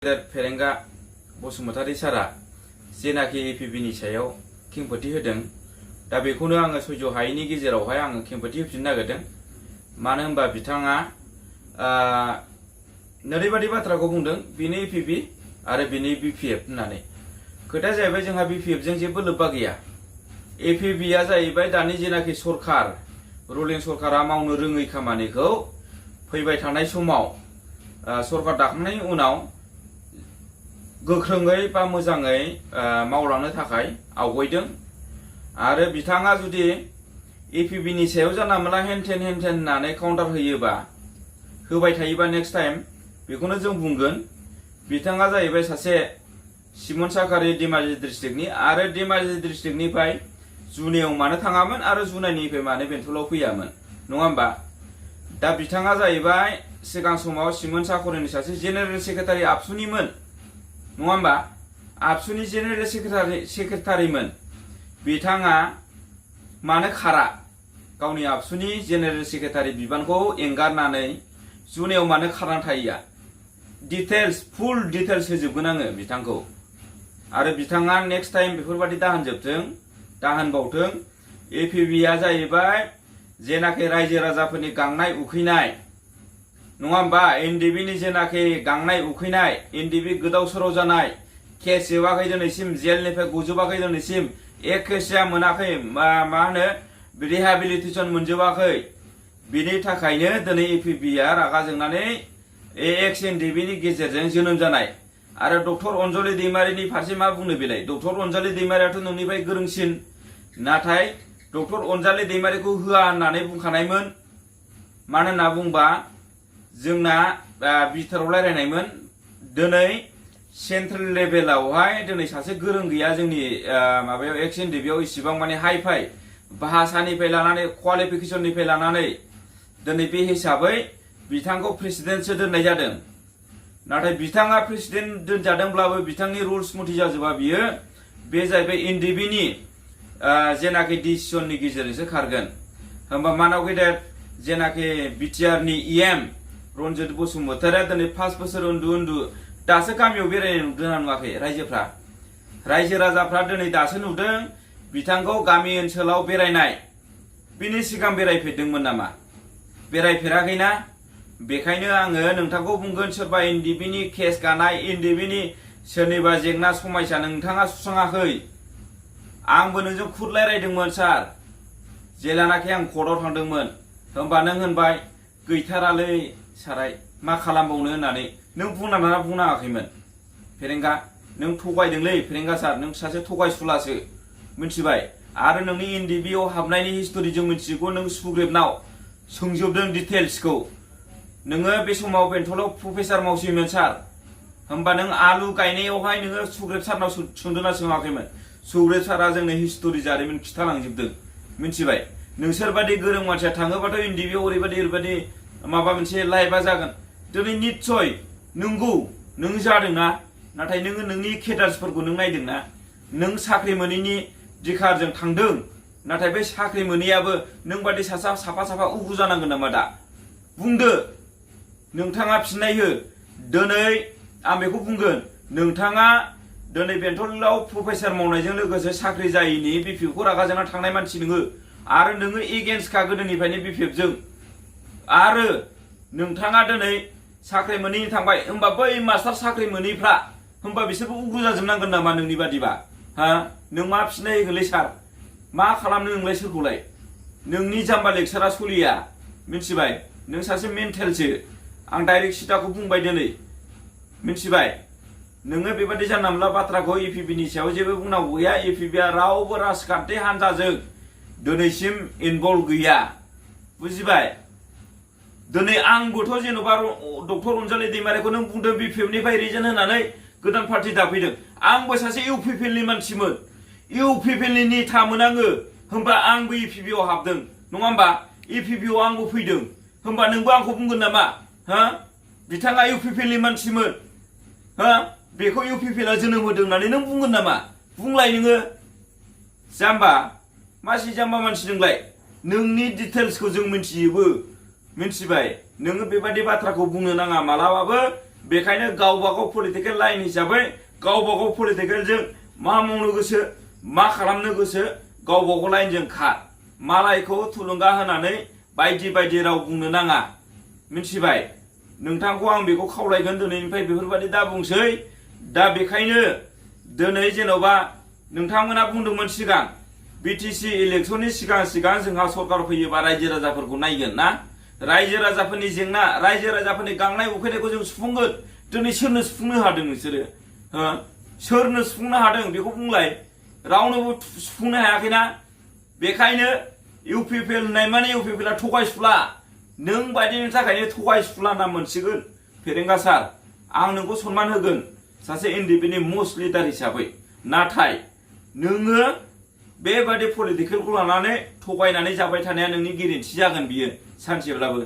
फेरेंगा बसुमतारी सारा जेनाखि एपिबिनि सायाव खेंफोरथि होदों दा बेखौनो आङो सैज' हायैनि गेजेरावहाय आङो खेंफोरथि होफिननो नागिरदों। मानो होनबा बिथाङा ओरैबायदि बाथ्राखौ बुंदों बेनो एपिबि आरो बेनो बिपिएफ होननानै। खोथाया जाहैबाय जोंहा बिपिएफजों जेबो लोब्बा गैया। एपिबिया जाहैबाय दानि जेनाखि सरखार रुलिं सरकारा मावनो रोङै खामानिखौ फैबाय थानाय समाव सरकार दाखांनायनि उनाव गोख्रोङै बा मोजाङै मावलांनो थाखाय आवगायदों। आरो बिथाङा जुदि एपिबिनि सायाव जानला मोनला हेनथेन होननानै काउन्टार होबाय थायोबा नेक्स्ट टाइम बेखौनो जों बुंगोन बिथाङा जाहैबाय सासे सिमन साखारि धेमाजि डिस्ट्रिक्टनि आरो धेमाजि डिस्ट्रिक्टनिफ्राय जुनेयाव मानो थाङामोन आरो जुनाइनिफ्राय मानो बेंटलाव फैयामोन नङा होमबा? दा बिथाङा जाहैबाय सिगां समाव सिमन साखारिनि सासे जेनेरेल सेक्रेटारि आबसुनिमोन नङा होमबा? आबसुनि जेनेरेल सेक्रेटारिमोन बिथाङा मानो खारा गावनि आबसुनि जेनेरेल सेक्रेटारि बिबानखौ एंगारनानै जुनेयाव मानो खारनानै थाहैया? डिटेल्स फुल डिटेल्स होजोबगोन आङो बिथांखौ। आरो बिथाङा नेक्स्ट टाइम बेफोरबायदि दाहोनबावथों। एपिबिया जाहैबाय जेनाखि रायजो राजाफोरनि गांनाय उखैनाय नङा होमबा? एनडिबिनि जेनाखि गांनाय उखैनाय एनडिबि गोदाव सोराव जानाय केस जोबाखै दिनैसिम जेलनिफ्राय गजोबाखै दिनैसिम एक केसया मोनाखै मा होनो रिहेबिलिटेसन मोनजोबाखै। बिनि थाखायनो दिनै एपिबिया रागा जोंनानै एक्स एनडिबिनि गेजेरजों जोनोम जानाय। आरो डक्टर अनजलि दैमारिनि फारसे मा बुंनो बेलाय? डक्टर अनजलि दैमारियाथ' नोंनिफ्राय गोरोंसिन, नाथाय डक्टर अनजलि दैमारिखौ होआ होननानै बुंखानायमोन। मानो होनना बुंबा जोंना बिथोराव रायलायनायमोन दिनै सेन्ट्रेल लेभेलावहाय दिनै सासे गोरों गैया जोंनि माबायाव एक्स एनडिबियाव इसिबां माने हाइ फाइ भाषानिफ्राय लानानै क्वालिफिकेसननिफ्राय लानानै दिनै बे हिसाबै बिथांखौ प्रेसिडेन्टसो दोननाय जादों। नाथाय बिथाङा प्रेसिडेन्ट दोनजादोंब्लाबो बिथांनि रुल्स मथे जाजोबा बियो। बे जाहैबाय एनडिबिनि जेनाखि डिसिसननि गेजेरजोंसो खारगोन। होमबा मानाव गेदेर जेनाखि बिटिआरनि इएम रन्जित बसुमतारिया दिनै 5 बोसोर उन्दु दासो गामियाव बेरायनाय नुदों नुवाखै रायजोफ्रा? रायजो राजाफ्रा दिनै दासो नुदों बिथांखौ गामि ओनसोलाव बेरायनाय। बिनि सिगां बेरायफेरदोंमोन नामा? बेरायफेराखैना? बेखायनो आङो नोंथांखौ बुंगोन सोरबा एनडिबिनि केस गानाय एनडिबिनि सोरनिबा जेंना समस्या नोंथाङा सुस्राङाखै। आंबो नोंजों खुद रायलायदोंमोन सार जेलानाखि आं कर्टआव थांदोंमोन। होमबा नों होनबाय गैथारालै साराय मा खालामबावनो होननानै। नों बुंनाङाखैमोन फेरेंगा। नों थगायदोंलै फेरेंगा सार, नों सासे थगायसुलासो मिथिबाय। आरो नोंनि एनडिबियाव हाबनायनि हिस्टरि जों मिथिगौ। नों सुग्रेबनाव सोंजोबदों डिटेल्सखौ। नोङो बे समाव बेंटलाव प्रफेसार मावसैमोन सार। होमबा नों आलु गायनायावहाय नोङो सुग्रेब सारनाव सोंदोंना सोङाखैमोन? सुग्रेब सारा जोंनो हिस्टरि जारिमिन खिथालांजोबदों मिथिबाय। नोंसोरबादि गोरों मानसिया थाङोबाथ' एनडिबियाव ओरैबायदि माबा मोनसे लाइफआ जागोन। दिनै निस्सय नंगौ नों जादोंना, नाथाय नोङो नोंनि केडार्सफोरखौ नों नायदोंना? नों साख्रि मोनैनि दिखारजों थांदों, नाथाय बै साख्रि मोनैयाबो नों बादि साफा उगु जानांगोन नामा? दा बुंदो, नोंथाङा फिननाय हो। दिनै आं बेखौ बुंगोन, नोंथाङा दिनै बेंटलाव प्रफेसार मावनायजों लोगोसे साख्रि जायैनि बिपिएफखौ रागा जोंना थांनाय मानसि नोङो। आरो नोङो एगेन्स्टखा गोदोनिफ्रायनो बिपिएफजों। आरो नोंथाङा दिनै साख्रि मोनैनि थांबाय। होमबा बै मास्टार साख्रि मोनैफ्रा होमबा बिसोरबो उग्र जाजोबनांगोन नामा नोंनि बादिबा? नों मा फिननाय होगोनलै सार? मा खालामनो नोंलाय सोरखौलाय? नोंनि जाम्बा लेक्सारा सलिया मिथिबाय। नों सासे मेन्टेलसो। आं डाइरेक्ट सिदाखौ बुंबाय दिनै मिथिबाय। नोङो बेबादि जानला मोनला बाथ्राखौ एपिबिनि सायाव जेबो बुंनांगौ गैया। एपिबिया रावबो राजखान्थि हान्जाजों दिनैसिम इनभल्भ गैया बुजिबाय। दिनै आंबोथ' जेन'बा डक्टर अनजलि दैमारिखौ नों बुंदों बिपिएफनिफ्राय रिजेन होनानै गोदान पार्टि दाफैदों। आंबो सासे इउपिपिएलनि मानसिमोन, इउपिपिएलनि नेतामोन आङो। होमबा आंबो एपिबिआव हाबदों नङा होमबा? एपिबिआव आंबो फैदों। होमबा नोंबो आंखौ बुंगोन नामा? बिथाङा इउपिपिएलनि मानसिमोन, बेखौ इउपिपिएलआ जोनोम होदों होननानै नों बुंगोन नामा? बुंलाय नोङो जाम्बा, मासि जाम्बा मानसि नोंलाय? नोंनि डिटेल्सखौ जों मिथिजोबो मिथिबाय। नोङो बेबादि बाथ्राखौ बुंनो नाङा मालाबाबो। बेखायनो गावबागाव पलिटिकेल लाइन हिसाबै गावबागाव पलिटिकेलजों मा मावनो गोसो मा खालामनो गोसो गावबागाव लाइनजों खार मालायखौ थुलुंगा होनानै बायदि बायदि राव बुंनो नाङा मिथिबाय नोंथांखौ आं बेखौ खावलायगोन दिनैनिफ्राय बेफोरबायदि दा बुंसै दा बेखायनो दिनै जेन'बा नोंथांमोना बुंदोंमोन सिगां बिटिसि इलेक्शननि सिगां जोंहा सरकार फैयोबा रायजो राजाफोरखौ नायगोन ना रायजो राजाफोरनि जेंना रायजो राजाफोरनि गांनाय उखैनायखौ जों सुफुंगोन दिनै सोरनो सुफुंनो हादों नोंसोरो सोरनो सुफुंनो हादों बेखौ बुंलाय रावनोबो सुफुंनो हायाखैना बेखायनो इउपिपिएल होननाय माने इउपिपिएलआ थगायसुला नों बायदिनि थाखायनो थगायसुला नाम मोनसिगोन फेरेंगा सार आं नोंखौ सनमान होगोन सासे इन्डिपेन्डेन्ट मुस्ट लिडार हिसाबै नाथाय नोङो बेबायदि पलिटिकेलखौ लानानै थगायनानै जाबाय थानाया नोंनि गेरेन्थि जागोन बियो सानसेब्लाबो